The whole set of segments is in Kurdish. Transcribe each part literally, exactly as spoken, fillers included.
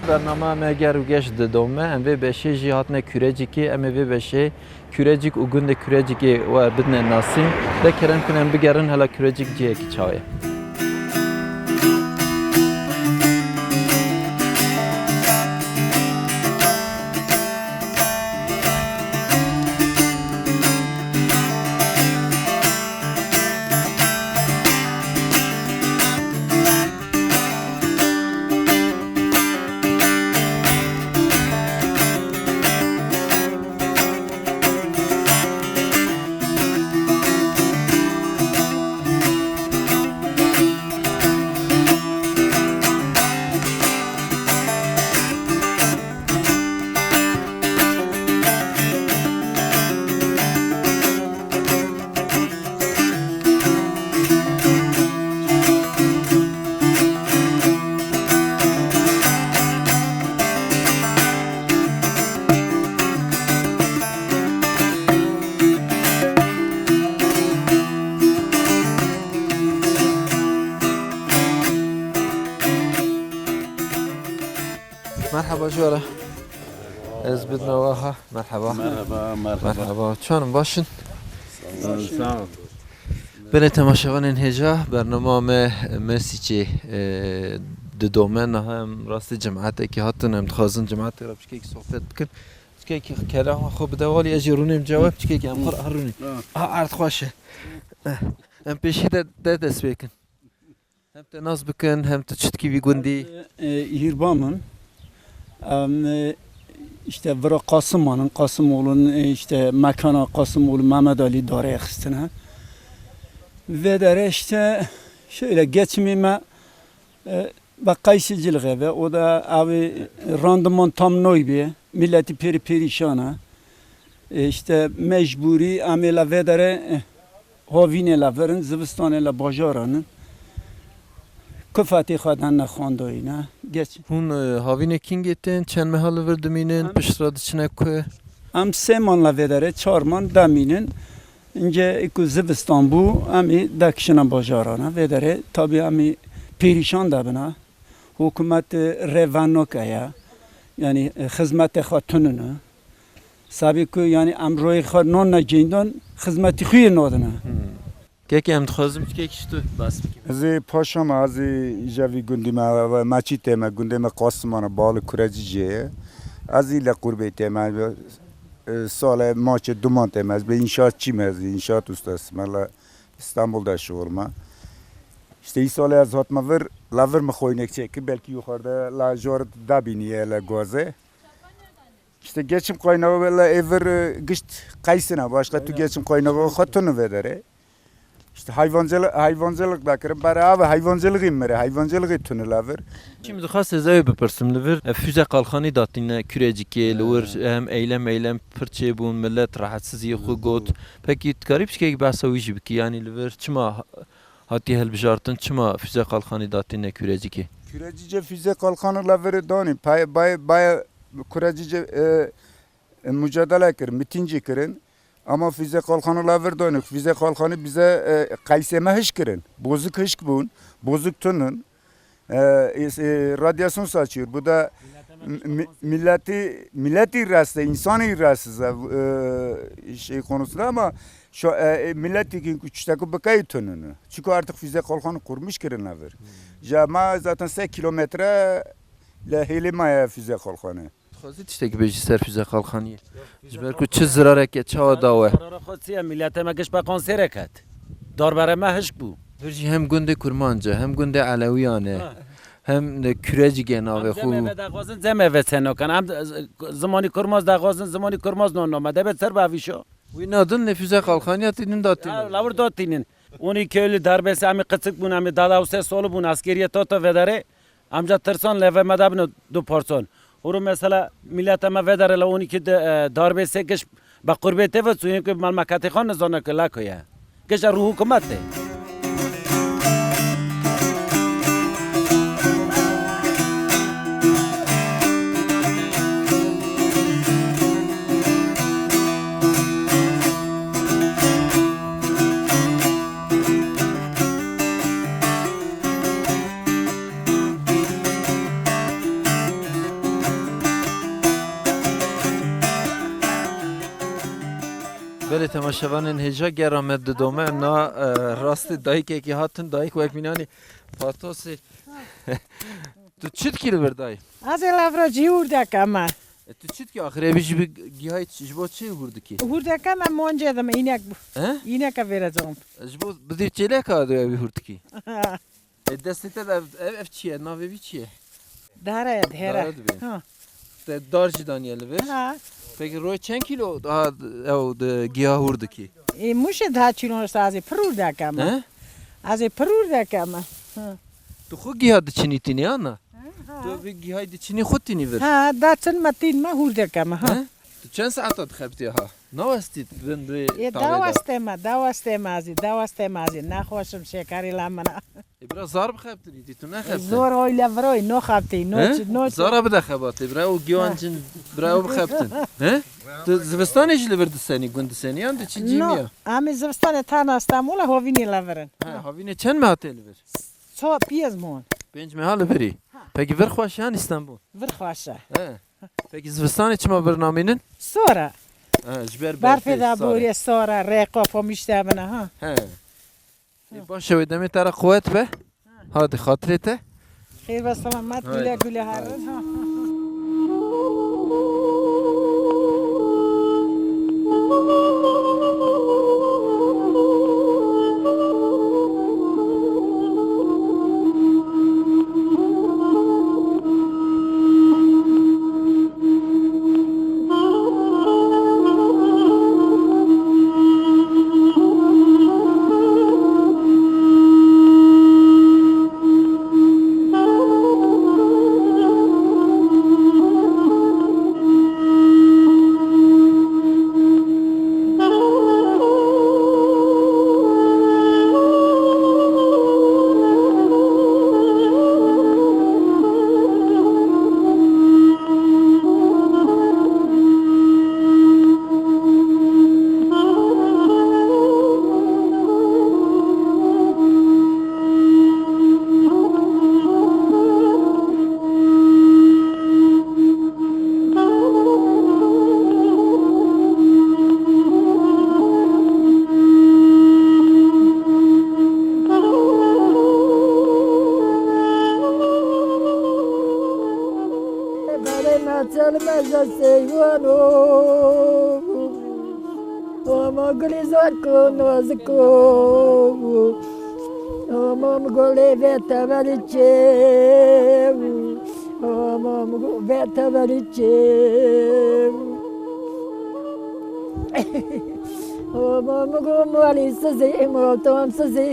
Bernama me ger û geş didome, em vê beşê jî hatine Kûrecikê, em ê vê beşê Kûrecik û gundê Kûrecikê we bidine nasîn. De kerem kin em bigerin hela Kûrecik cihekî çawa ye. Merhaba, ji we re. Ez bidme we ha. Merhaba. Merhaba, merhaba. Merhaba. Çanim, baş in? Sağ ol. Belê, temaşevanên hêja, bernama me Mesîçê, e, didome. Niha em rastî cemaetekî hatin, em dixwazin cemaetê re piçkekî sohbet bikin. Piçkekî kelexa xwe bide walî, ez jî rûnêm cewab, piçkekî em xwe re rûnî. Ha. Ah, erd xweş e. Eh, em pêşî de, de dest pê kin. Hem te nas bikin, hem tu çitkî vî gundî. E, e, hîrba min. Em, e, işte vira Qasiman in, Qasimoğlu in, e, işte mekana Qasimoğlu Mehmet Ali dare xistine. Vê dere işte şöyle geçimî me, e, be qeysî cilixê ve, o da evi randiman tam noy bê, milletî pêrî pêrîşan e. E, işte mecbûrî em ê le vê dere, e, Havînê le vir in, zivistanê le bajaran in. Kufetê xwe dene xwendayî ne. Geç. Hûn, e, havînê kîngê tên, çend meha li vir dimînin, Em pişt re diçine ku? Em sê man le vê derê, çar man demînin. Înce ku zivistan bû, em ê dekişine bajaran e. Vê derê tabî em ê pêrîşan debine. Hikûmet, e, rêvenak heye. Yanî, e, xizmetê xwe tunine. Sabî ku, yanî, em royê xwe non ne cêndan, xizmetî xwe yê nadine. Hmm. Kekê, em dixwazim kekî ji tu bas bikî. Ez ê paşa me, ez ê îja vî gundî me, me çî tê me, gundê me Qasiman e, bali Kurecicê ye. Ez ê le qurbê tê me, e, sale maçê duman tê me, ez bi înşaatçî me, ez înşaat ustasî me, le Îstanbul de şixul me. İşte îsalê ez hatime vir, le vir mi xoynek çêkir, belkî yuxarda le jor dabîniye le gazê. İşte geçim kaynağı ve le ê vir, e, gişt qeysine, başka tu geçim kaynağı xwe tunu vê derê. İşte hayvancılık, hayvancılık da kirim, bere abi hayvancılığı mire, hayvancılığı tunu le vir. Çi min dixwest ez ew ê bipirsim, li vir, e, füze qalxanî datîne Kurecikê, li wir hem eylem eylem pir çêbûn, millet rahatsiziyê xwe got. Pekî dikarî piçkekî behsa wî jî bikî, yanî li vir çima ha-, hatiye hilbijartin, çima füze qalxanî datîne Kurecikê? Kurecikê füze qalxanî le vir danî, pay, bay, bay Kurecikê, e, e, mücadele kir, mitingî kirin. Ama füze kalkanı la vir danik. Füze kalkanı bize, e, qeysê me hiş kirin. Bozuk hişk bûn. Bozuk tunun. E, e, e, radyasyon saçıyor. Bu da mi-, milleti, milleti reste, insanı reste, e, şey konusunda ama şu, e, e, milleti ki tiştekî bikey tunun. Çünkü artık füze kalkanı kurmuş kirin la vir. Hmm. Ja ma zaten se kilometre le hêlê ma ye füze kalkanı. Dixwazî tiştekî bêjî ser füze qalxaniyê? Ji ber ku çi zirareke çawa da we? Zarara xwe çi ye? Milletê me giş be kansêrê ket. Darbere me hişk bû. Vir jî hem gundê Kurmanc e, hem gundê Elewiyan e, Ha. hem de Kurecî gê navê Em xwe. Zemê ve daxwazin, zemê ve seno kan. Em z-, zimanî Kurmaz daxwazin, zimanî Kurmaz non nome. Debe ser bavîşo. Wî nadin lê füze qalxaniya tînin datînin. Ya, lawir datînin. Onî köylü darbesi, em ê qıçık bûn, em ê dada û se solu bûn, askeriye toto vedere. Amca tirsan leve me dabine du parçon. Huru mesela millete me vedere la onî ki de, e, darbê se giş be qurbê te ve çûyên ki malmeketê xwe nizane ki la ku ye. Giş e ruh hikûmet e. Temaşevanên hêja, gera me didome na, e, rastê dayikekî hatin, dayik wek mînanî patosê. Tu çi dikî li vir dayî? Ez ê levra cî hûr deke me. E, tu çi dikî axirê bî ji bi gihayî ç-, ji bo çi hûr dikî? Hûr deke me moncê de me înek bû. He? Îneke vêre cihim. E, ji bo bidî çêleka de wî hûr dikî. E, destê te de ev, ev, ev çi ye? Navê vî çi ye? Dare ye, dihêre. Dare dibê. Ha. Te dar jî daniye li vir. Ha. Peki roy çend kilo daha ew de giya hûr dikî? E, muşê daha çilo sazê pirûr deke me. He? Ez ê pirûr deke me. Ha. Tu xwe giya diçinî tînî ana? Ha. Tu vê gihayî diçinî xwe tînî vir? Ha, da çin me tîn me hûr deke me. Ha. He? Tu çend saeta dixebitî ha? Nawestî bin rê Ê, tavê da? Dawestê me, dawestê me azî, dawestê me azî. Naxweşim şêkarî la min a. Ê, bira zar bixebitî, dî tu nexebitî. Zor oy le viroy, no xebitî, no He? çi, no çi. Zara bide xebatê, bira û giwan Ha. cin, bira û bixebitin. He? Tu zivistanê jî li vir disenî, gund disenî, yan diçî cî No, miya? Em ê zivistanê tana Stenbola hovînê le virin. He, havînê çend me hatê li vir? So piyez mon. Pênc meha li virî. Ha. Peki vir xweş yan Îstanbul? Vir xweş e. He. Peki zivistanê çima vir namînin? Sora. He, ji ber Berfê berfê da sare. Borê sora, rêqo pomiş de bine ha. He. Ê, baş e wê demê te re quwet be. Hadi xatirê te. Xêr ve selamet, Haydi. Güle güle herin ha. Berê me çel me je seywan o. Ama gulî zor ku nozik o. Ama min golê vê tevelî çê. Ama min go-, vê tevelî çê. Ama min go malî sizî, maltan sizî.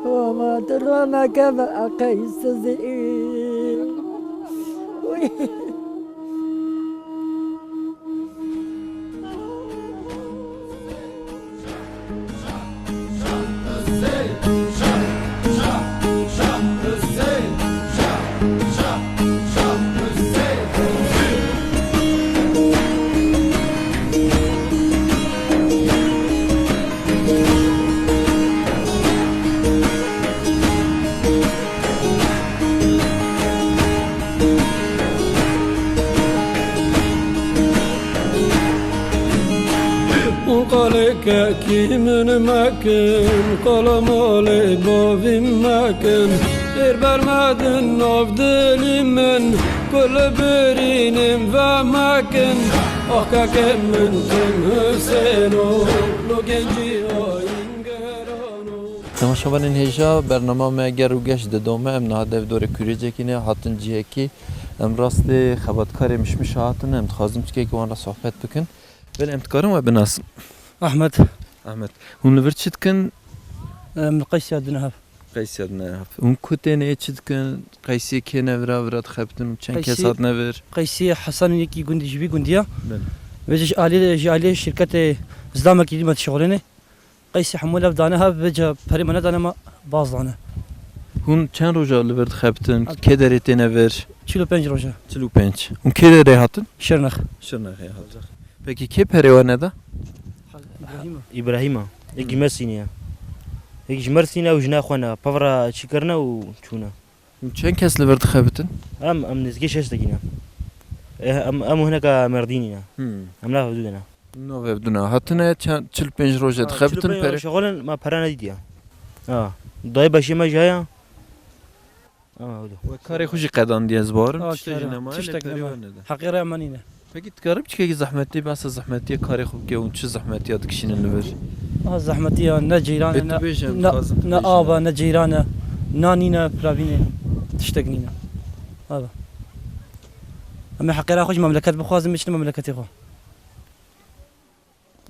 Ama tu rana keve eqey sizî. Uy. Qalê kekî min mekin, qala malê bavî mekin. Êr bermedin nav dilî min, ku li birînim vemekin. Ax kekê min tim Husêno, lo gencî ayîn gerano. Temaşevanên hêja, bernama me Ger û Geş didome. Em niha dev dorê kûrêcekî ne, hatin cihekî. Em rastê xebatkarê mişmişa hatin, em dixwazin tikekî wan re sohbet bikin. Belê, em dikarin we binasin? Ahmet. Ahmet. Hûn li vir çi dikin? Em li Qeysiya dine hev. Qeysiya dine hev. Hûn ku têne çi dikin? Qeysiyê kê ne vira, vira dixebitin û çend kes Qeysiyê, hatine vir? Qeysiyê Hesanê yekî gundî ji vî gundî ye. Belê. Vê jî ji aliyê, ji aliyê şirketê Zidamekî dî me dişixulêne. Qeysî hemû lev dane hev, vêca perê me nedane me baz dane. Hûn çend roja li vir dixebitin? Kê derê têne vir? Çil û pênc roja. Çil û pênc. Hûn kê derê hatin? Şirnex. Şirnexê hatin. Pekî kê perê we neda? Îbrahîm e. Îbrahîm e. Yekî Mersînî ye. Yekî ji Mersînê û jina xwe ne. Pevra çi kirine û çûne. Hûn çend kes li vir dixebitin? Em, em nêzîkî şeş dekî ne. Eh, em, em hineka Merdînî ne. Hmm. Em la hevdû de ne. Navê hevdû ne. Hatine çend, çil pênc roje dixebitin pere? Şixulin, ma pere nedîtiye. Ha. Dayê beşê me jî heye. Ama öyle. We karê xwe jî qedandiye, ez bawerim. Aa, tiştê jî kare. Nemaye, tiştek lê perê nema. Wan nede. Heqê re me nîne. Pekî dikarî piçkekî zehmetî, behsa zehmetiyê karê xwe bike û çi zehmetiya dikişînin li vir? Aha, zehmetiya ne ceyran e, ne, ne, ne av e, ne ceyran e, nan nîne, pilavînê, tiştek nîne. Ava. Em ê heqê re xwe ji memleket bixwazin, biçin memleketê xwe.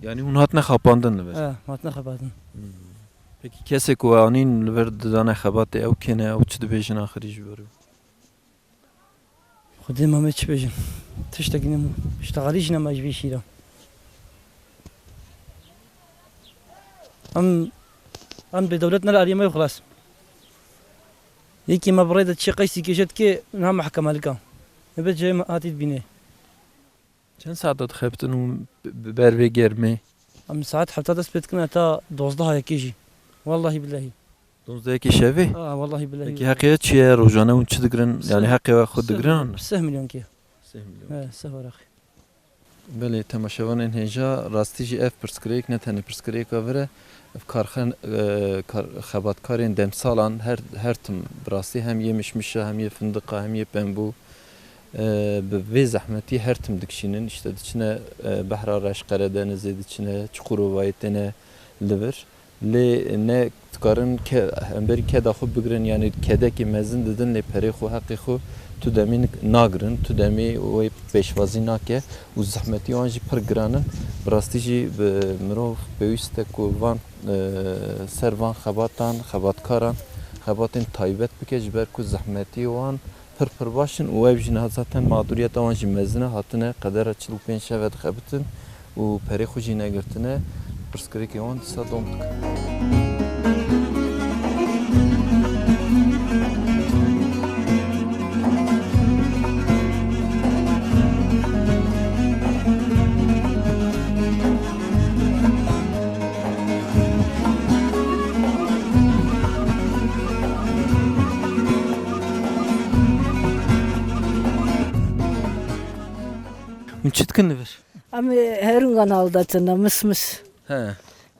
Yanî hûn hatine xapandin li vir? E, hatine xapandin. Hmm. Pekî kesê ku we anîn li vir didane xebatê, ew kê ne, ew çi dibêjin axirî ji ber wî? Xwedê me, me çi bêjim? Tiştekî nîne, îştexalî jî nema ji vî şîra. Em, em bêdewlet ne li aliyê me yo xilas. Yekî me bi rê de çi qeysî kêşe dike, niha mehkemelika. Ebe cihê me hatî dibînê. Çend saeta dixebitin û bi, bi ber vê germê? Em saet hevta dest pê dikin heta dozdeh yekê jî. Wellahî billehî. Dozdeh yekê şevê? Ha, wellahî billehî. Pekî heqê çi ye? Rojane hûn çi digirin? Sih-, yani heqê we xwe sih-, digirin? Sih milyon kê. Sih milyon. He, sih weraqî. Belê, temaşevanên hêja, rastî jî ev pirsgirêk ne tenê pirsgirêka vir e, ev karxan-, e, kar-, xebatkarên demsalan her, her tim bi rastî hem yê mişmişa, hem yê findiqa, hem yê pembû, e, bi vê zehmetî her tim dikişînin. Îşte diçine, e, behra reş Qeredenizê, diçine Çukurovayê têne li vir. Lê ne dikarin ke-, hemberî keda xwe bigirin, yanî kedekê mezin didin, lê perê xwe, heqê xwe tu demî nik-, nagirin, tu demî wê pêşwazî nake û zehmetî wan jî pir giran in. Bi rastî jî bi mirov pêwîst e ku van, e, ser van xebatan, xebatkaran, xebatên taybet bike, ji ber ku zehmetî wan pir pir baş in û ev jî niha zaten mağduriyeta wan jî mezin e, hatine qedera çil û pênc şeve dixebitin û perê xwe jî negirtine, pirsgirêkê wan dîsa dom dikin. Hûn çi dikin li vir? Em ê herûngan haldatin, mişmiş. He.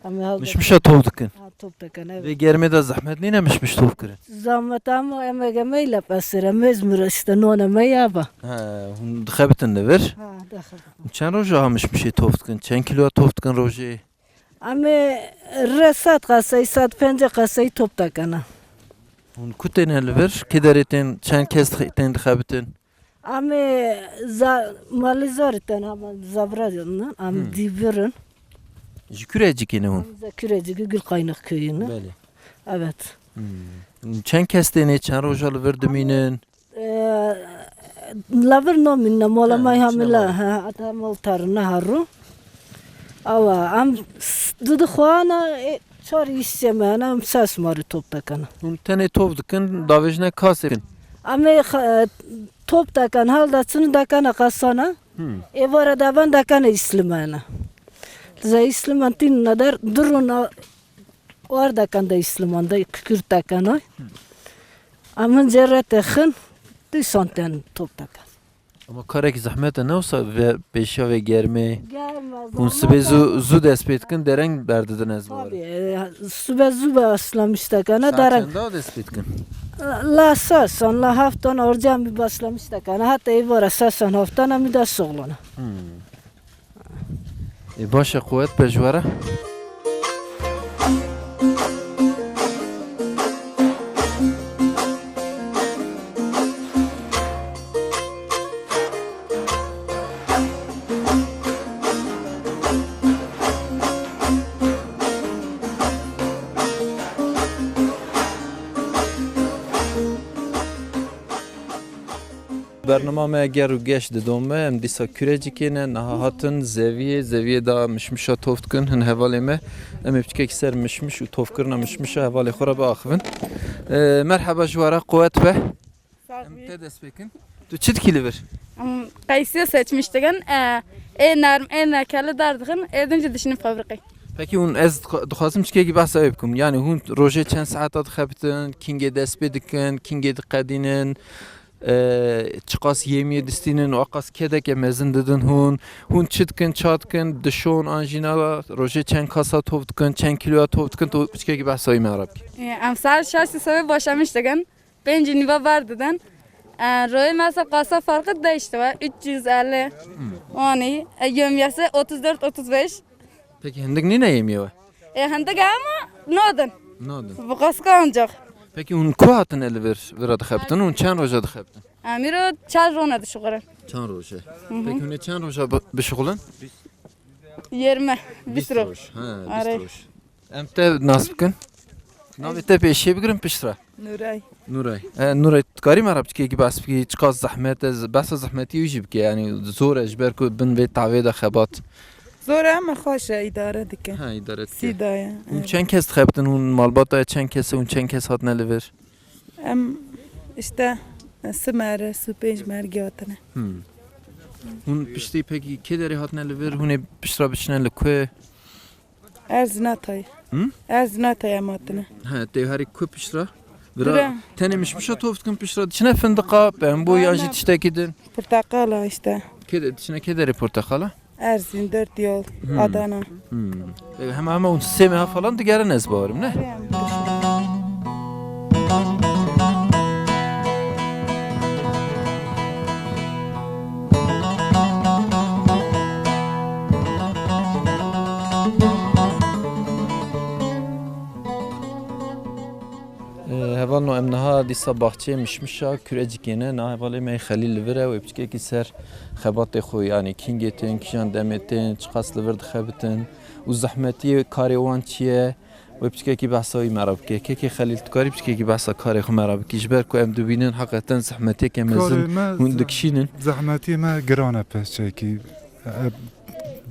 Em ê haldatin. Mişmişa tov dikin. Ha, top dikin, evet. Vê germê de zehmet nîne mişmiş tov kirin? Zahmet ama em ê gemey le pesir, em ê zmir işte none me ya ba. He, hûn dixebitin li vir? Ha, dixebitin. Çend roja ha mişmişê tov dikin? Çend kilo tov dikin rojê? Em ê re sed qesey, sed pêncî qesey top dekene. Hûn ku têne li vir? Kê derê tên, çend kes dixe-, tên dixebitin? Em ê za-, malî zor tên, ama zavra ne, em Hmm. dîvirin. Ji Kürecikê ne hûn? Em ze Kürecikî Gülkaynak köyü ne. Belê. Evet. Hmm. Çend kes têne, çend roja li vir dimînin? Ee, lavir nomîne, mola Ha, may çi hamila, nemaye? Ha, ata mol tarine haru. Awa, am s-, didi xwana, e, çar iş yemene, am ses mari top dakana. Hûn tenê tov dikin, davêjine kasê dikin. Ame xa-, top dakan, hal da çini dakana kasana. Hmm. Êvara davan dakana îslimana. Za îsliman tîn nadar, duruna War dakan da îsliman da, kikir dakan oy. Amin cerrete xin, dîsan tên top dakan. Ama karek zehmet e, ne olsa ve pêşiya ve germê. Germe, Hûn zehmet sibê zû, e. Zû dest pê dikin, dereng berdidin ez Tabii, bawerim. E, sibe zû be aslamiş dakana, Saet dereng. Çenda dest pê dikin? La, la sesan, la heftan orca mi başlamış dakana. Hatta êvara sesan haftan mi de soglana. Hmm. Ê, baş e, quwet be ji we re. Bernama me ger û geş didome, em dîsa Kürecikê ne, niha hatin Zeviyê, Zeviyê da mişmişa tof dikin, hin hevalê me. Em ê piçkekî ser mişmiş û tofkirina mişmişa hevalê xwe re biaxivin. Ee, merheba ji we re, quwet be. Sağ ol. Em te dest pê kin. Tu çi dikî li vir? Em, qeysiye seçmiş dikin, e, ê nerm, ê nekeli derdixin, ê din jî dişinin fabrikê. Pekî hûn, ez dixwa-, dixwazim çikekî behsa wê bikim. Yani hûn rojê çend saeta dixebitin, kingê dest pê dikin, kingê diqedînin, Ee, çiqas yêmiyê distînin û aqas kêdeke mezin didin hûn? Hûn çi dikin, ça dikin, dişon an jî nava, rojê çend kasa tov dikin, çend kîloya tov dikin, tu piçkekî behsa wî me re bikî. Ee, em saet şeş sibê başlamış dikin. Pêncî nîva ber didin. Ee, royê mesela kasa farkı değişti ve üç yüz elli. Wanî, e, yemiyesi otuz dört otuz beş. Peki hindik nîne yemiye we? E, hindik ama nadin. Nadin. Bu kaska ancak. Peki hûn ku hatine li vir, vira dixebitin? Hûn çend roja dixebitin? Emîro çar rona dişuxulin. Çend roje? Peki hûn ê çend roja bi-, bişuxulin? Yirmi, bîst roj. Ha, bîst roj. Em te nas bikin? Navê te pêşiyê bigirin piştre. Nuray. Nuray. E, Nuray, tu karî me re biçkekî behs bikî, çiqas zehmet e, z-, behsa zehmetî wî jî bike, yanî zor e ji ber ku bin vê tavê de xebat. Zor e ama xweş e, îdare dike. Ha, îdare dike. Sîda ye. Hûn çend kes dixebitin, hûn malbata ye çend kes e, hûn çend kes hatine li vir? Em işte si mere, si pênc mergî hatine. Hmm. Hûn piştî pekî kê derê hatine li vir, hûn ê piştre biçine li ku? Erzînatayê. Hı? Erzînatayê em hatine. He, tê herî ku piştre? Vira Dura. Tenê mişmişa tov dikin piştre, diçine findiqa, pembo yan jî tiştekî din? Porteqala işte. Kê de, diçine kê derê porteqala? Erzîn, Dört Yol, Adana. Hmm. E, hema hema hûn sê meha falan digerin ez bawerim, ne? E, hevalno em niha dîsa baxçeyê mişmişa Kurecikê ne. Niha hevalê me Xelîl li vir e, wê piçkekî ser xebatê xwe, yanî kîngê tên, kîjan demê tên, çiqas li vir dixebitin û zehmetiyê karê wan çi ye, wê piçkekî behsa wî me re bike. Kekê Xelîl, tu karî piçkekî behsa karê xwe me re bikî? Ji ber ku em dibînin heqeten zehmetiyeke mezin hûn dikişînin. Karê me ze-, zehmetiyê me giran e piçekî. E,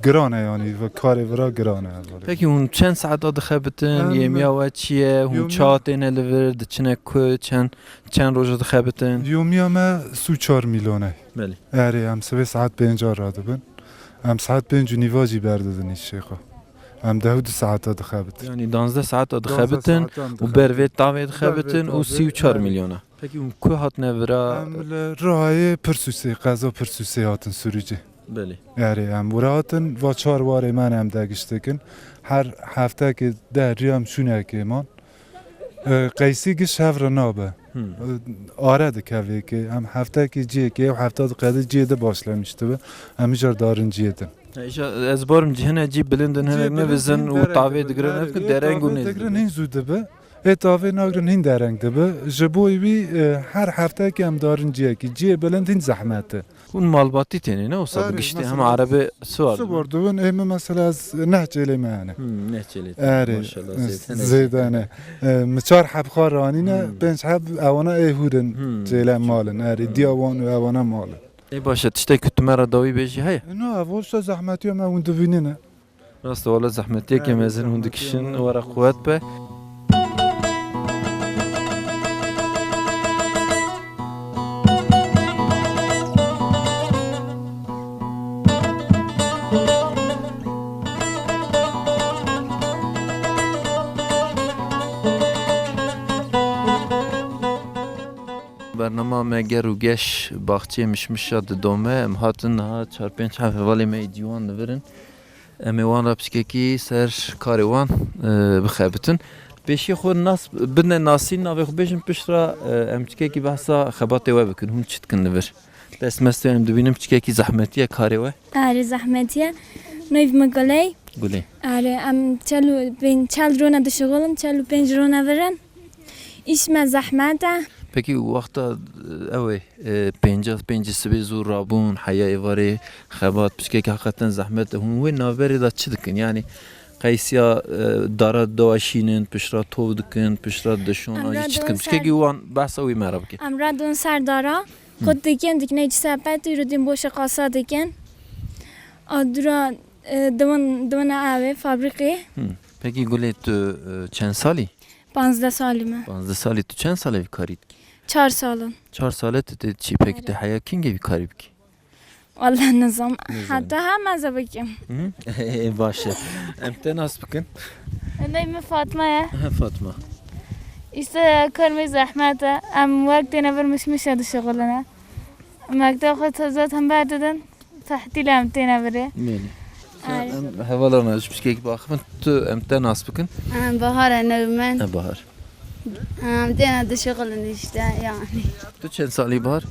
giran e yanî, ve karê vira giran e hevalê. Pekî hûn çend saeta dixebitin? Em Yêmiya we çi ye? Hûn yomiya ça têne li vir? Diçine ku? Çend, çend roja dixebitin? Yomiya me sî û çar milyon e. Belê. Erê, em sibê saet pênca radibin. Em saet pênc û nîva jî berdidin îşê xwe. Em deh û du saeta dixebitin. Yanî danzdeh saeta dixebitin û ber vê tavê dixebitin û sî û çar milyona. Pekî hûn ku hatine vira? Em li Rihayê Pirsûsê, qeza Pirsûsê hatin Sûrûcê. Belê. Erê, em wira hatin, va çar warê me ne em degişt dikin. Her heftekê deh rî em şûnekê man. E, qeysî giş hev re nabe. Hmm. E, are dike vêkê. Em heftekê ciyekê, ew hefta diqede ciyê di başlemiş dibe. Em îcar darin ciyê din. Ha, îcar ez barim cihine cî bilind in, hinek nivizin û tavê digirin, hinek dereng û nêz digirin, hîn zû dibe. Ê tavê nagrin hîn dereng dibe. Ji bo wî, e, her heftekê em darin ciyekî. Ciyê bilind hîn zehmet e. Hûn malbatî tênê ne wisa? Erê, bi giştî hema erebê siwar dibin. Siwar dibin. Ê min mesela ez neh çêlê me hene. Hmm, neh çêlê te. Erê, maşallah, zêde ne. Zêde ne. E, min çar heb xwe ranîne, hmm, pênc heb ewana ê hûr in, hmm, çêlê mal in. Erê, hmm, diya wan û ewana mal in. Ê baş e, tiştek ku tu me re dawî bêjî heye? No, ev olsa zehmetiya me hûn dibînin e. Rast e, wele zehmetiyeke mezin hûn dikişin, we re quwet be. Bernama me ger û geş baxçeyê mişmişa didome. Em hatin niha çar pênc heb hevalê me yê ciwan li vir in. Em ê wan re piçkekî ser karê wan, e, bixebitin. Pêşî xwe nas, bidine nasîn, navê xwe bêjin, piştre, e, em piçkekî behsa xebatê we bikin. Hûn çi dikin li vir? Destmestê em dibînin piçkekî zehmetî ye karê we. Erê, zehmetî ye. Navê min Guley. Guley. Erê, em çel û pênc, çel rona dişixulin, çel û pênc rona vir in. Îş me zehmet e. Pekî wexta, e, ew ê, e, pênca, pêncî sibê zû rabûn, heya êvarê xebat, piçkekî heqeten zehmet e. Hûn wê navberê de çi dikin? Yanî qeysiya, e, dara diweşînin, piştre tov dikin, piştre dişon, an jî çi dikin? Piçkekî wan behsa wî me re bike. Em radin ser dara, hmm, qut dikin, dikine çi sepet, rûdin boşa qasa dikin. A dura, e, diwin, diwine ew ê fabrîkê. Hmm. Pekî Gulê, tu, e, çend salî? Panzdeh salî me. Panzdeh salî, tu çend sal e vî karî dikî? Çar sal in. Çar sal e tu tê çi? Pekî tu heya kîngê vî karî bikî? Wele nizam. Nizam. Heta hema ze bikim. Hı? Ê, baş e. Em te nas bikin. Navê min Fatma ye. Ha, Fatma. Îşte kar me zehmet e. Em wek têne vir mişmişe dişixulin e. Mekteb xwe te zat hember didin. Tehtîl em têne virê. Belê. Ay. Em hevalana ji piçkekî biaxivin, tu em te nas bikin. Em Bahar e, navê min. E, Bahar. Em têne dişixulin işte yani. Tu çend salî Bahar?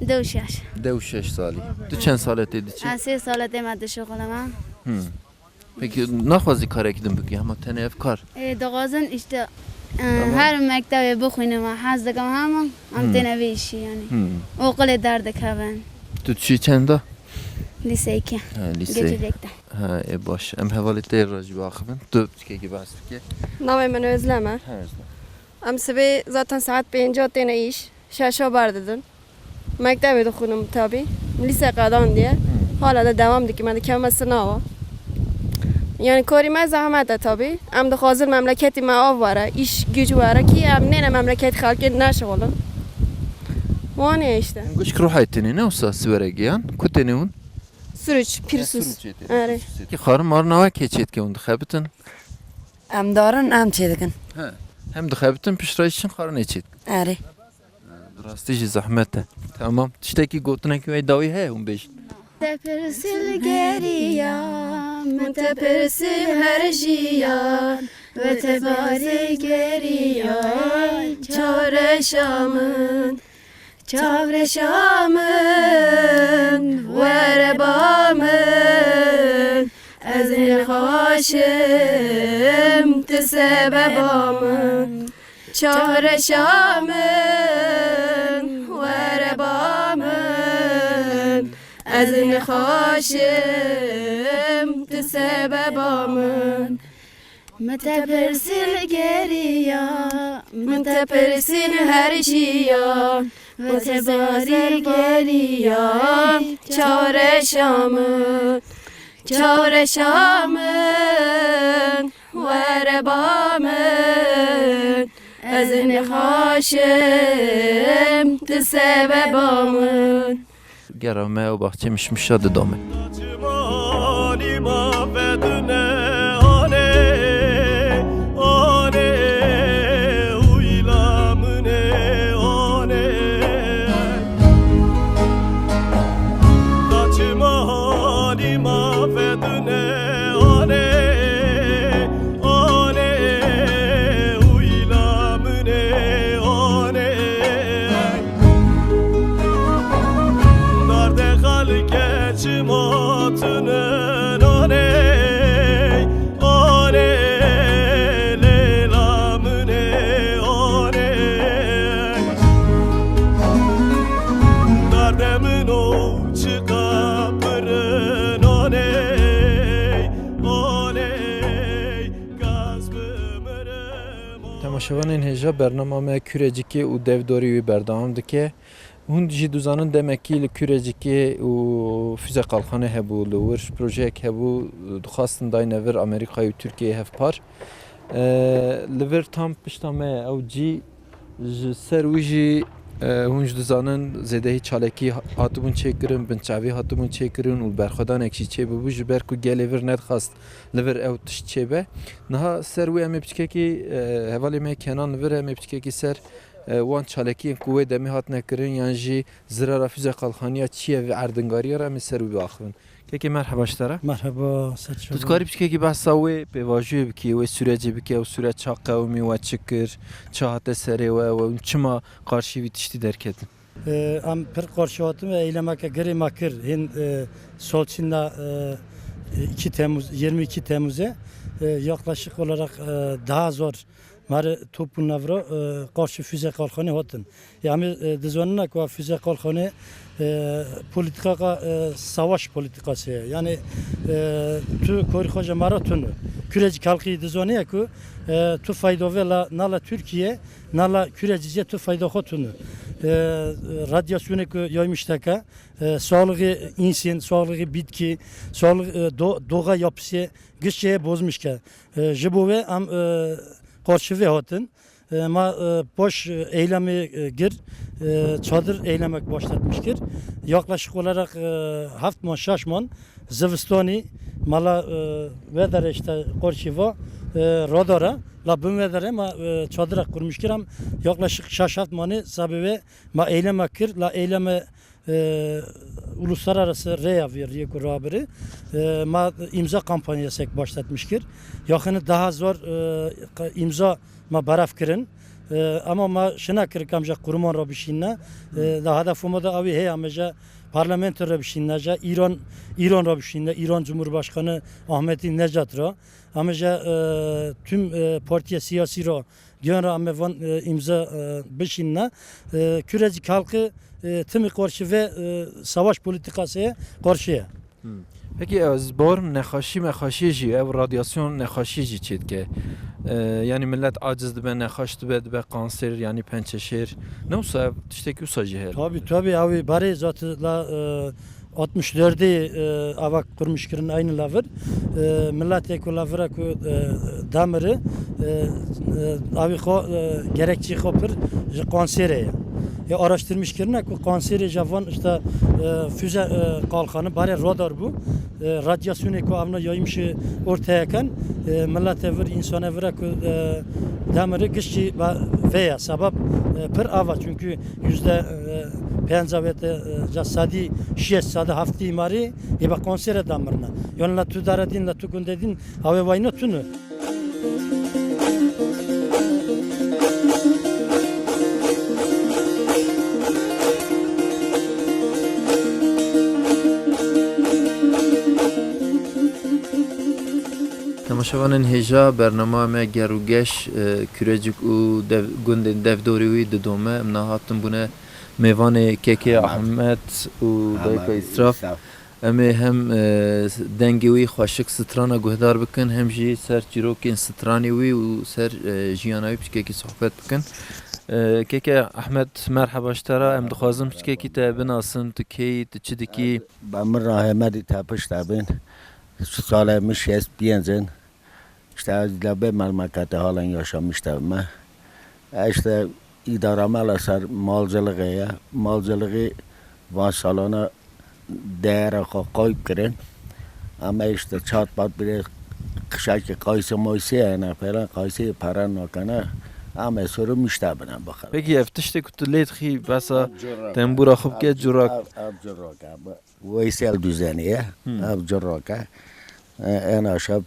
Deh û şeş. Deh û şeş salî. Tu çend sale tê diçî? Ez sê sale tême dişixulin ha. Hmm. Peki naxwazî karekî din bikî, hema tenê ev kar? Ê, dixwazin işte, e, Tamam. her mektebê bixwînim, e, hez dikim hema, em Hmm. têne vê işî yani. Hmm. Okulê derdikevin. Tu çi çenda? Lîseyke. Ha, lîsey. Göcek'te. Ha, e, baş. Em hevalê te re jî biaxivin. Tu tikekî behs bike. Navê min Özlem e. Ha, Özlem. Em sibê zaten saet pênca têne îş. Şeşa berdidin. Mektebê dixwînim tabî. Lîse qedandiye. Hala de devam dikim. Me dikevme sinava. Yani korî me zehmet e tabî. Em dixwazin memleketî me av were, îş güc were ki em nêne memleketî xelkê neşixulin. Wan e işte. Gişk ruhayê tenê ne wisa Siwerekê yan? Ku tenê hûn? Suruç, Pirsûs. Suruçê tenê. Erê. Ki xarin marin awa kê çêdike hûn dixebitin? Em darin, em çêdikin. He. Hem dixebitin, pişt re jî çin xarinê çêdikin. Erê. Bi rastî jî zehmet e. Tamam. Tiştekî gotinekî wê dawî heye hûn bêjin? Te pirsil geriya, min te pirsil her jiyan, ve te barê geriya, çareşa min, çareşa min, were ba min, ez nexweşim, tu sebeba min. Çareşa min, were ba min, ez nexweşim, tu sebeba min. Min te pirsil geriya, min te pirsil her jiyan, min te zarî geriya, çareşa min, çareşa min. Were ba min, ez nexweşim, tu sebeba min. Gera me û baxçê mişmişa didome. Kaçma halî ma vedine anê, anê, uyla min ê anê. Derdê xelkê çima tune anê, anê, lêla min ê anê. Derdê min o çiqa pir in anê, anê, kes bimirim. Temaşevanên hêja, bernama me Kûrecikê û devdorî wî berdewam dike. Hûn jî dizanin demekî li Kûrecikê û Füze Kalkanê hebû, li wir projeyek hebû, dixwastin dayne vir Amerîkayê û Tirkiyeyê hevpar. E, li vir tam pişta me ye ew cî, ji ser wî jî, e, hûn jî dizanin zêdehî çalakî ha-, hatibûn çêkirin, binçavî hatibûn çêkirin û berxwedanek jî çêbibû, ji ber ku gelê vir nedixwast li vir ew tişt çêbe. Niha ser wî em ê piçkekî, e, hevalê me Kenan li vir e, em ê piçkekî ser, e, wan çalakiyên ku wê demê hatine kirin yan jî zirara Füze Kalkaniya çi ye vê erdingariyê re em ê ser wî biaxivin. Kekê merheba ji te re. Merheba, ser çavan. Tu dikarî piçkekî behsa wê pêvajoyê bikî, wê sûrecê bikî, ew sûreç ça qewimî, we çi kir, ça hate serê we, we çima qarşî vî tiştî derketin? Ee, em pir qarşî hatin ve eylemeke girê me kir. Hên, e, Solçîna, e, iki Temmuz, yirmi iki Temmuzê, e, yaklaşık olarak, e, daha zor Mare top û navra, e, qarşî Füze Kalkanê hatin. Ya em ê, e, dizanine ku Füze Kalkanê, e, polîtîkaka, e, savaş polîtîkasê ye. Yani, e, tu korî xwe ji mara tune. Kûrecî xelkî dizaniye ku, e, tu fayda ve la, na la Tirkiye, na la Kûrecî jî tu fayda xwe tune. E, radyasyonê ku yaymış teke, e, sağlığı insan, sağlığı bitki, sağlığı, e, do-, doğa yapısı giştê bozmuş ke. E, ji bo ve em, e, qarşî vê hatin. E, ma, e, paş, e, eylemê, e, gir, e, çadir eylemek başlatmiş kir. Yaklaşık olarak, e, heft man, şeş man zivistanî mala, e, vedere işte qarşî va, e, radar e. La bin ve derê ma, e, çadira kurmuşkir em yaklaşık şeş heft mane sebebe ma eyleme kir. La eyleme, e, uluslararası rêya vê riyê ku rabiri, e, ma imza kampanyasek başlatmışkir. Yaxını daha zor, e, imza ma beref kirin. E, ama ma şina kir kam ja kuruman ra bişînne. E, da hedefo ma da awî heye, em ja parlamento ra bişînne, ja İran, İran ra bişînne, İran Cumhurbaşkanı Ahmedinejad ra. Em ja, e, tüm, e, partiya siyasî ra, giyan ra em van, e, imza, e, bişînne. E, Kürecik halkı, e, timi karşı ve, e, savaş politikası karşıya. Hmm. Peki, ez bawerim nexweşî mexweşî jî, ev radyasyon nexweşî jî çêdike. E, yanî millet aciz dibe, nexweş dibe, dibe kanser, yanî pençeşêr. Ne wisa ev tiştekî wisa jî heye? Tabii, tabii, abi, barê zaten la, e, altmış dördü, e, ava kurmuş kirin aynı lavir. E, milletê ku lavira ku, e, damiri, e, e, abi xo, e, gerekçi xo pir ji kanserê ye. Ya araştırmış kirine ku kanserê ja van işte, e, füze, e, kalkanı barê radar bu. E, radyasyonê ku avna yaymış ortaya ken, e, milletê vir, insane vira ku, e, damiri giştî ba-, vê ye. Sebep, e, pir ava çünkü yüzde, e, penca ve te, e, ja sadî şêst, sadî heftî marî ê be kansere damirne. Yanî la tu dere din, la tu gundê din, awê wayno tune. Temaşevanên hêja, bernama me ger û geş, e, Kürecik û dev-, gundên devdorê wî didome. Em niha hatin bûne mêvanê kekê Ahmet. Ahmet û Ahmet dayika Îsraf. Îsraf. Em ê hem, e, dengê wî xweşik strana guhdar bikin, hem jî ser çîrokên stranê wî û ser, e, jiyana wî piçkekî sohbet bikin. E, keke Ahmet, merheba ji te re. Em dixwazin piçkekî te binasin, tu kê yî, tu çi dikî? Be min re hemedî tepişte bin. Salê min şêst pênc in. İşte ez de bê memleketê halen yaşamış de me. E, işte îdara me li ser malcılığı ye. Malcılığı van salana değere xwe kayb kirin. Ama işte çat pat bile qişekî qayse mayse ye ne falan, qayse para nakene. Ama soru mişte bine bakar. Peki ev tiştê ku tu lê dixî besa tembûra xwe bike curak? Ev, ev curak e. Veysel Düzeni ye. Hmm. Ev curak e. E, en aşağı,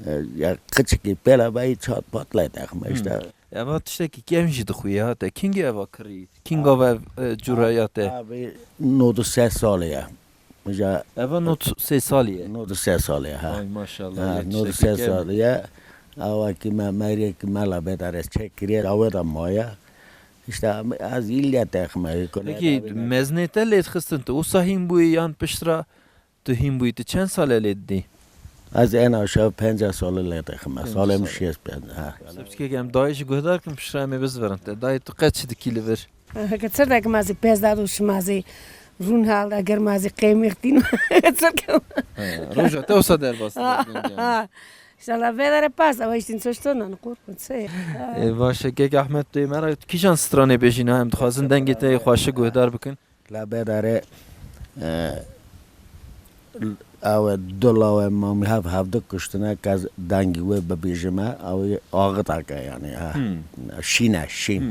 e, ya qıçıkî pêla bayî çat pat lê dexme işte. Hmm. Eva tiştekî kevn jî dixuye ha te. Kîngî eva kirî? Kîngî eva ev, e, curaya te? Abi, nod û sê salî ye. Mija eva nod û sê salî ye? Nod û sê salî ye, ha. Ay maşallah. Ha, nod û sê salî ye. Awa ki me, meriyê ki me la bedare çek kiriye. Awe da maya. İşte ez îlya texme. Peki meznê te lê dixistin tu? Usa hîn bûyî yan piştra? Tu hîn bûyî, tu çend sal e lê didî? Ez en aşağı penca salî lê dixime. Penca salê min salî. Şêst pênc, ha. Piçkek em dayê jî guhdar kin, piştre em ê bizverin te. Dayê tu qet çi dikî li vir? Heke çir dekim ez ê pez dado şim ez ê rûn hal de germ ez ê qêmîx tîn. Çir kim? He, roja te wisa derbas dike. Ha, ha. İşte la vedere pas, ama işte çoştona, ne korkun, şey. E, baş e, kek Ahmet Bey, merak, kîjan stranê bêjî niha em dixwazin dengê te yê xweşik guhdar bikin? La bedare, e, ew e du lawe mamî hev hevdu kuştine, ke ez dengî wê bibêjime, ew ê axiteke yani, ha. Hmm. Şîn e, şîn. Hmm.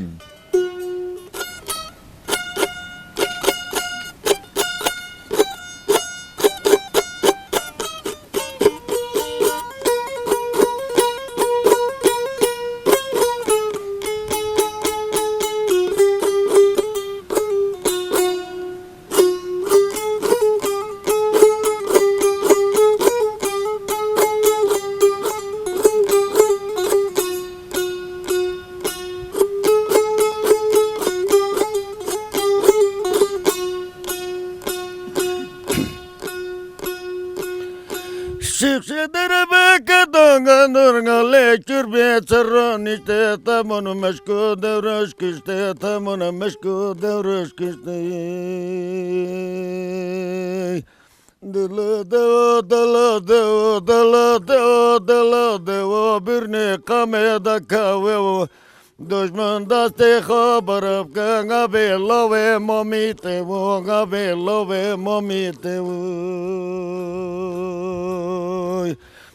Şîxşî derebeke danga durga lê çurbê çerranîşte temon meşko dewreş kişte temon meşko dewreş kişte. Dilo dewo, dilo dewo, dilo dewo, dilo dewo, birnê qamê de kawe wo. Dojmin destê xwe birifke, ngavê lawê mamî tê wo, ngavê lawê mamî tê wo.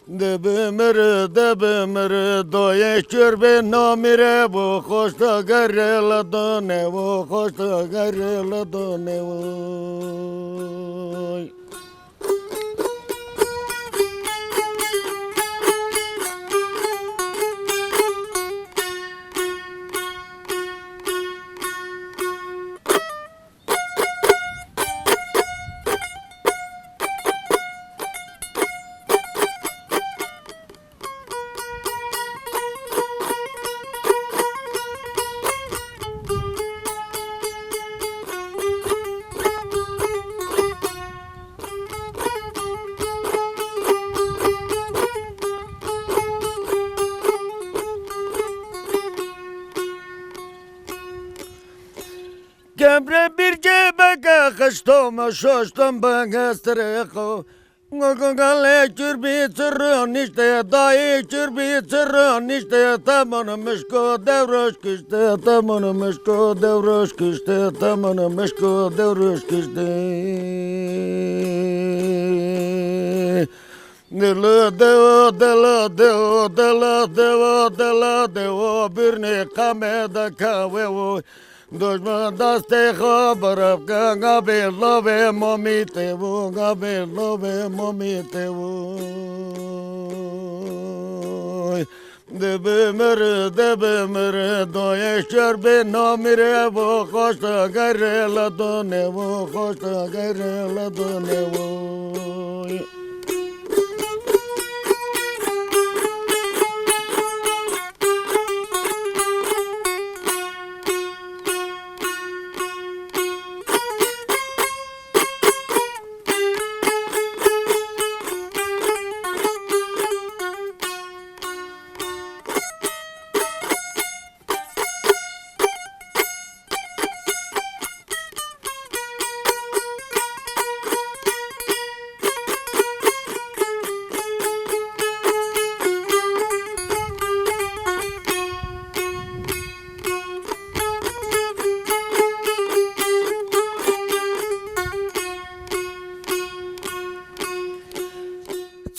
De bimir, de bimir, doyê çurbê namire, bu xoşta gerre la done, bu xoşta gerre la done, oy. Kebre bir cebeke xişto me şoştum be gestirê xo. Gogo gale çurbî çirro nişte, dayê çurbî çirro nişte, temon mişko devroş kişte, temon mişko devroş kişte, temon mişko devroş kişte. Dilo dewo, dilo dewo, dilo dewo, dilo dewo, birnê qame de kawe wo. Dojman dastê xwe birifke, gabê lovê momî tê bû, gabê lovê momî tê bû. De bimir, de bimir, doyê şer bê namire, bu xoşta gerê la done, bu xoşta gerê la done, bu.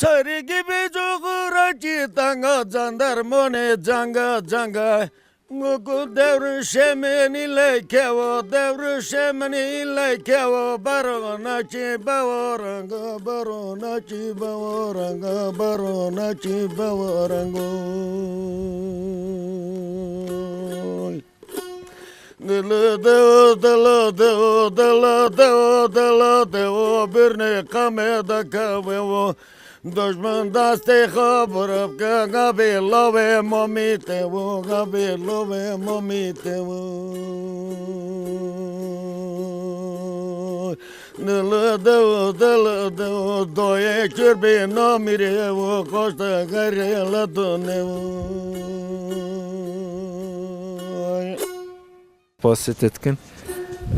Çarê gibi coğraçî tanga, jandarmonê canga canga. Gogo devru şemenî leykewo, devru şemenî leykewo, barona çî bawo rengo, barona çî bawo rengo, barona çî bawo rengo. Dilo dewo, dilo dewo, dilo dewo, dilo dewo, birnê qame de kawe wo. Dojman dastê xwe birifke, gabê lovê momî tê wo, gabê lovê momî tê wo. Dilo dewo, dilo dewo, doyê çurbî namîrê wo, xoşta gerê la done wo. Spasî te dikin.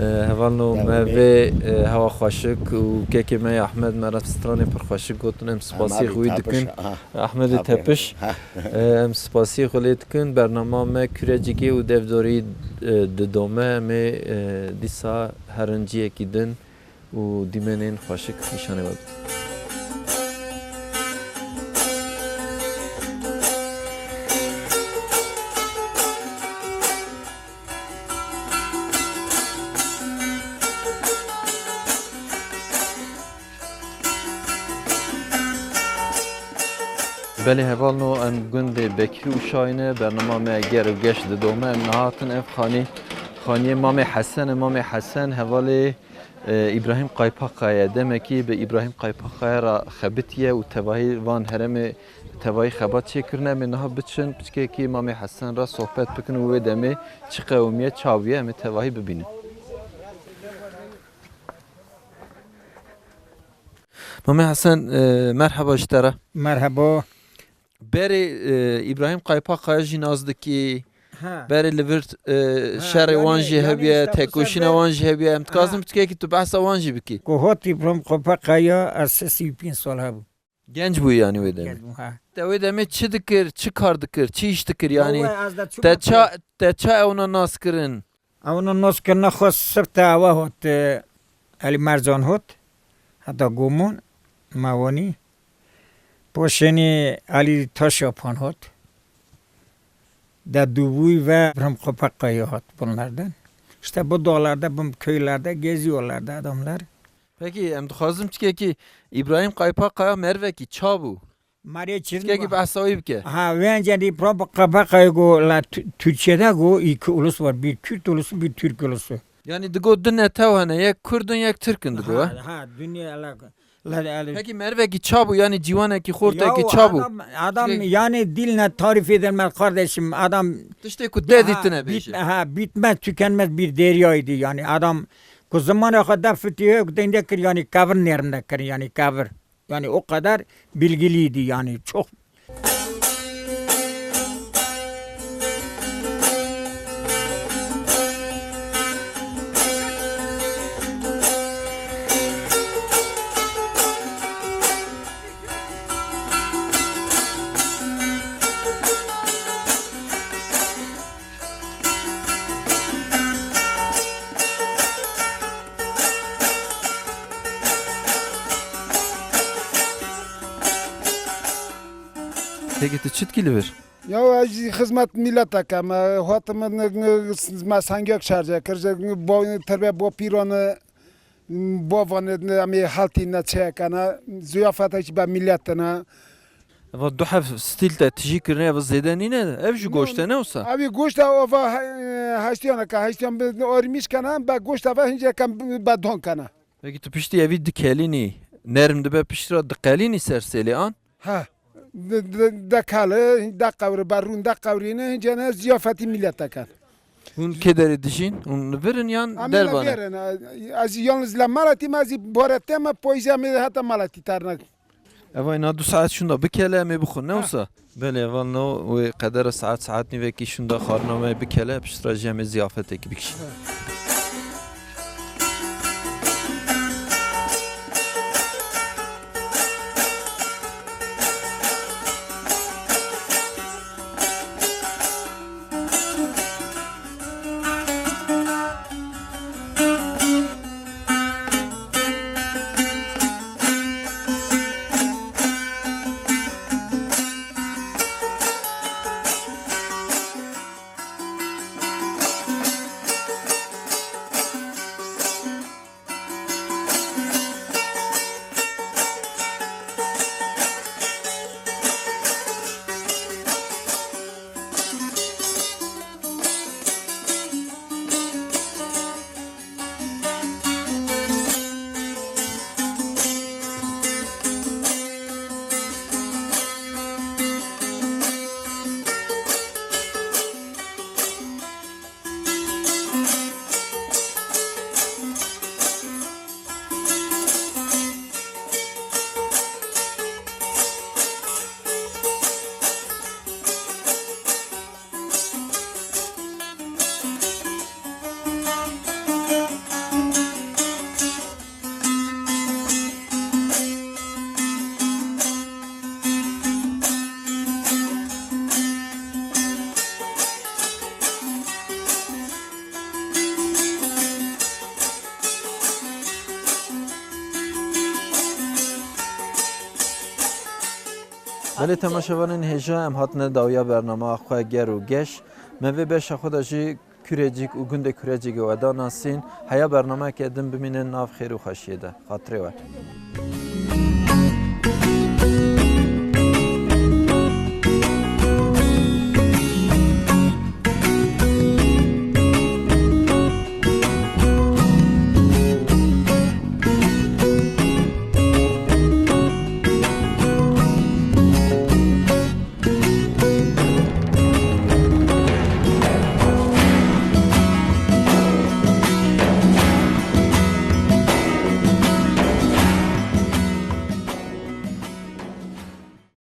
E, hevalno me vê, e, hewa xweşik û kekê me yê Ehmed me re stranê pir xweşik gotin. Em spasî xwe wî dikin. Ehmedê Tepiş. E, em spasî xwe lê dikin. Bernama me Kurecikê û devdorî, e, didome. Em ê, e, dîsa herinciyekî din û dîmenên xweşik nîşanê we bidin. Belê hevalno, em gundê Bekirî û Şayî ne, bernama me Ger û Geş didome. Em niha hatin ev xanî, xaniyê Mamê Hesen e. Mamê Hesen hevalê E, Îbrahîm Qaypaqaya, demekî bi Îbrahîm Qaypaqaya re xebitiye û tevahî van herêmê tevahî xebat çêkirine. Em ê niha biçin piçkekî Mamê Hesen re sohbet bikin û wê demê çi qewimiye, ça bûye, em ê tevahî bibînin. Mamê Hesen, e, merheba ji te re. Merheba. Berê, e, Îbrahîm Qaypaqaya jî nas dikî. Ha. Berê li vir, e, şerê wan jî hebiye, tekoşîna wan jî hebiye. Em dikarin piçkekî tu behsa wan jî bikî. Ku hot Îbrahîm Qaypaqaya, ez sisî û pênc sal hebû. Genc bû yanî wê demê. Genc bû, ha. Te wê demê çi dikir, çi kar dikir, çi îş dikir yanî? Wallahî ez de çi... Te ça, te ça ewna nas kirin? Ewna nas kirina xwe sifte ewa hot, e, Elî Mercan hot. Heta Gomon, Mewanî. O şenî Alî Taşyapan hat. Dedûbûyî ve Brim Qepekayê hat bunlardan. İşte bu dağlarda, bu köylerde geziyorlardı adamlar. Peki, em dixwazim tikekî Îbrahîm Qaypakaya mervekî ça bû? Marê çi Tikekî behsa wî bike. Ha, wence di Brim Qepekayê go la Tü-, Türkiye'de go iki ulus var. Bir Kürt ulusu, bir Türk ulusu. Yani digo du netew hene, yek Kurd in, yek Tirk in digo, Ha, he? ha, dünya la, la, la, Peki mervekî ça bû, yani ciwanekî xortekî Ya ça bû? adam, adam Şey- yani diline tarif edilmez kardeşim. Adam Tiştê ku te Ha, dîtine bit-, bêje. ha, bitmez tükenmez bir deryaydı yani. Adam ku zamanı kadar fitiye dende kir yani kavir nerinde kir yani kavir. Yani o kadar bilgiliydi yani çok. Peki tu çi dikî li vir? Ya ez jî xizmet milleteke me, hatime ne, ne, me sengek şarje kir, ji bo, terbe bo pîrane, bo vane, ne, em ê haltî ne çeyekene, ziyafetek jî be millet ne. Eva du heb stîl te tijî kirine, eva zêde nîne, ev jî goşt e, ne wisa? Evî goşt e, ova he-, heştiyaneke, heştiyan bi ormîş kene, be goşt eva hinceke be don kene. Peki tu piştî evî dikelînî, nerm dibe piştî re diqelînî ser sêlê an? Ha. De, de, de kale, de qewri, berrûn de qewrîne, hincene ziyafetî milleteke. Hûn kê derê dijîn? Hûn li vir in yan Em dervan e? Li vir in. Ez yalnız le maletî me, ez boretê me, poyzê me heta maletî ternek. Eva ina du saet şûnda bikele, em ê bixwin, ne Ha. wisa? Belê, eva no wê qedera saet, saet nîvekî şûnda xwarina me bikele, piştre jî em ê ziyafetekî bikişîn. Belê temaşevanên hêja, em hatine dawiya bernama xwe Ger û Geş. Me vê beşa xwe de jî Kurecîk û gundê Kurecîkê we da nasîn. Heya bernameyeke din bimînin nav xêr û xweşiyê de. Xatirê we.